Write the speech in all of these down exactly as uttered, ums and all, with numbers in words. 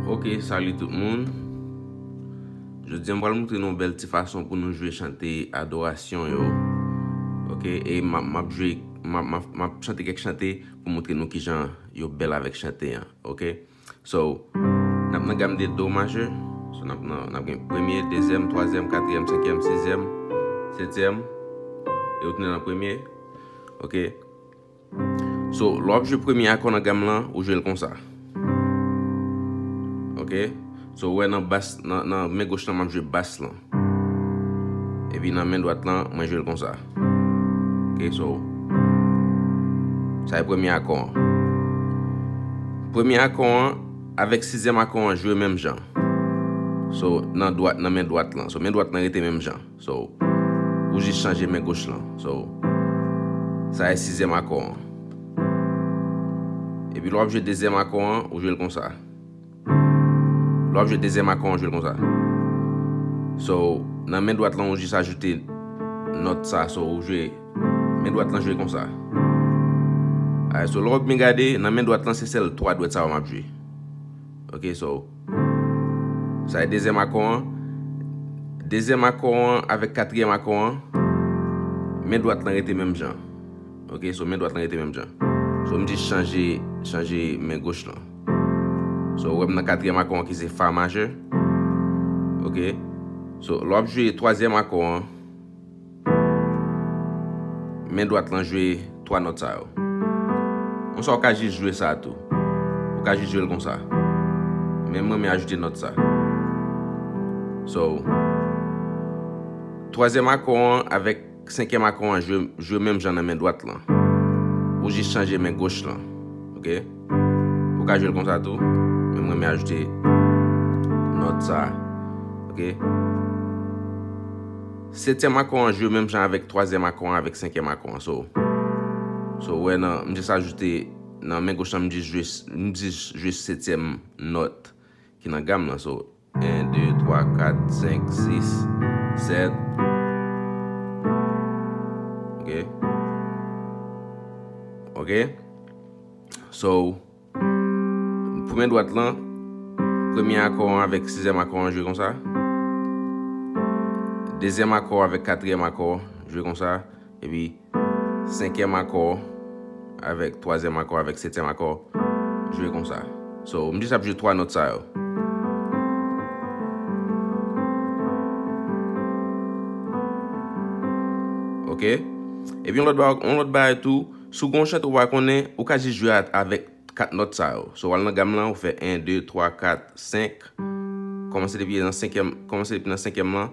Ok, salut tout moun. Jodi a m pral montre nou yon bèl ti fason pou nou jwe chante adorasyon yo. Ok, e m ap, m ap jwe, m ap, m ap, m ap chante kèk chante pou montre nou kijan yo bèl avèk chante an. Ok, so, n ap nan gam de do majè. So, n ap nan, n ap gen premye, dezyèm, twazyèm, katriyèm, senkyèm, sizyèm, setyèm, e ou tounen nan premye. Ok, so, lè w ap jwe premye akò nan gam lan, ou jwe l konsa. Ok, so, ou wè nan bas, nan, nan men goch lan, m ap jwe bas lan. Epi nan men dwat lan, mwen jwe l konsa. Ok, so, sa e premye akò an. Premye akò an avèk sizyèm akò an jwe menm jan. So, nan dwat, nan men dwat lan. So, men dwat lan rete menm jan. So, ou jis chanje men goch lan. So, sa e sizyèm akò an. Epi lè w ap jwe dezyèm akò an, ou jwe l konsa. Lè w ap jwe dezyèm akò an, ou jwe l konsa. So, nan men dwat lan, ou jis ajoute nòt sa. So, ou jwe, men dwat lan jwe konsa. Alright, so, lè w ap byen gade, nan men dwat lan, se sèl twa dwèt sa yo m ap jwe. Ok, so, sa e dezyèm akò an. Dezyèm akò an avèk katriyèm akò an, men dwat lan rete menm jan. Ok, so men dwat lan rete menm jan. So, m jis chanje, chanje men goch lan. So, ou wè m nan katriyèm akò an ki se fa majè. Ok. So, lè w ap jwe twazyèm akò an, men dwat lan jwe twa nòt sa yo. Konsa, ou ka jis jwe sa tou. Ou ka jis jwe l konsa. Men m renmen ajoute nòt sa. So, twazyèm akò an avèk senkyèm akò an jwe, jwe menm jan nan men dwat lan. Ou jis chanje men goch lan. Ok? Ou ka jwe l konsa tou. Men m renmen ajoute nòt sa. Ok? Setyèm akò an jwe menm jan avèk twazyèm akò an, avèk senkyèm akò an. So, so, ou wè nan, m jis ajoute nan men goch lan, m jis jwe, m jis jwe setyèm nòt ki nan gam lan. So, en, de, twa, kat, senk, sis, sèt. Ok? Ok? So, pou men dwat lan, premye akò an avèk sizyèm akò an jwe konsa. Dezyèm akò avèk katriyèm akò jwe konsa. Epi, senkyèm akò avèk twazyèm akò avèk setyèm akò jwe konsa. So, m jis ap jwe twa nòt sa yo. Ok? Epi, yon lòt ba-, yon lòt bagay tou, si w gen yon chante ou pa konnen, ou ka jis jwe a-, avèk kat nòt sa yo. So, w al nan gam lan, ou fè en, de, twa, kat, senk. Kòmanse depi nan senkyèm, kòmanse depi nan senkyèm lan.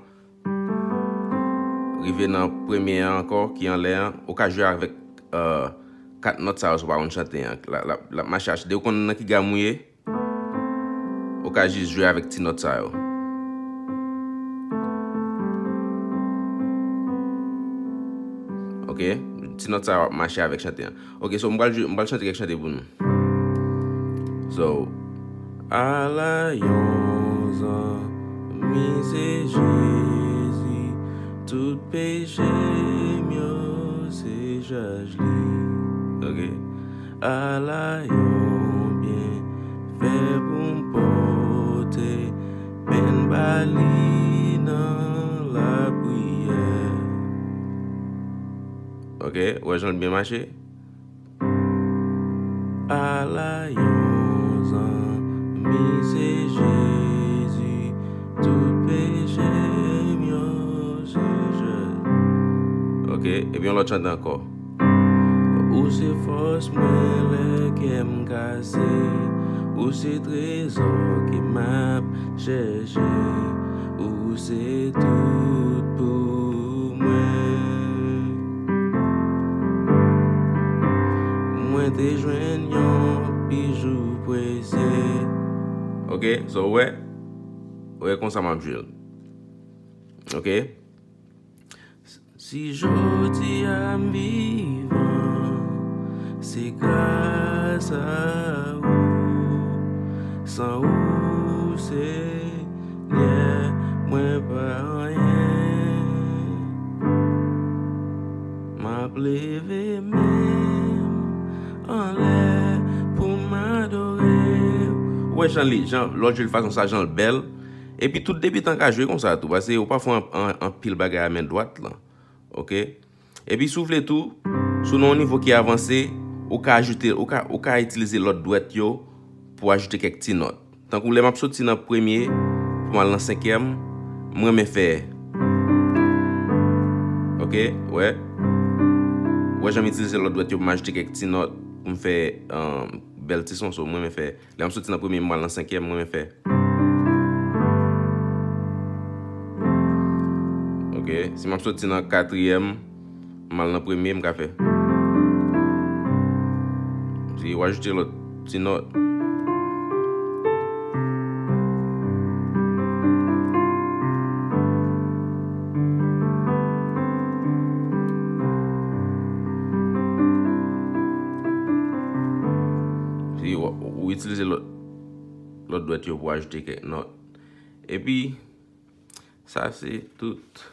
Rive nan premye an ankò, ki anlè an, ou ka jwe avèk, euh, kat nòt sa yo si w pa konn chante an. L ap, l ap, l ap mache a, depi w konn nan ki gam ou ye, ou ka jis jwe avèk ti nòt sa yo. Ok? Ti nòt sa yo ap mache avèk chante an. Ok, so m pral jwe, m pral chante kèk chante pou nou. So, ala yon zanmi se Jezi, tout peche m yo se chaj li. Ok. Ala yon byenfè pou m pote, men ba li nan lapriyè. Ok, ou wè jan l byen mache? Ala yon zanmi se Jezi, tout peche m yo se Jezi. Ok, epi yon lòt chante ankò. Ou se fòs mwen lè kè m kase, ou se trezò ke m ap chèche, ou se tout pou mwen. Mwen te jwenn yon bijou presye. Ok, so, ou wè, ou wè konsa m ap jwe l. Ok? Si jodi a m vivan, se gras a ou. San ou, Senyè, mwen pa anyen. M ap leve men m anlè pou m adore w. Ou wè jan li, jan, lè w jwe l fason sa, jan l bèl. Epi tout debitan ka jwe konsa tou, paske ou pa fè an, an, anpil bagay a men dwat lan. Oke? Epi si w vle tou, si w nan yon nivo ki avanse, ou ka ajoute, ou ka, ou ka itilize lòt dwèt yo pou ajoute kèk ti nòt. Tankou lè m ap soti nan premye, pou m al nan senkyèm, m renmen fè. Oke, wè. Wè jan m itilize lòt dwèt yo pou m ajoute kèk ti nòt, pou m fè, um, bèl ti son, so m renmen fè. Lè m soti nan premye, m al nan senkyèm, m renmen fè. Oke, si m ap soti nan katriyèm, m al nan premye, m ka fè. Si w ajoute lòt ti nòt. Si w, ou itilize lòt, lòt dwèt yo pou ajoute kèk nòt. Epi, sa se tout.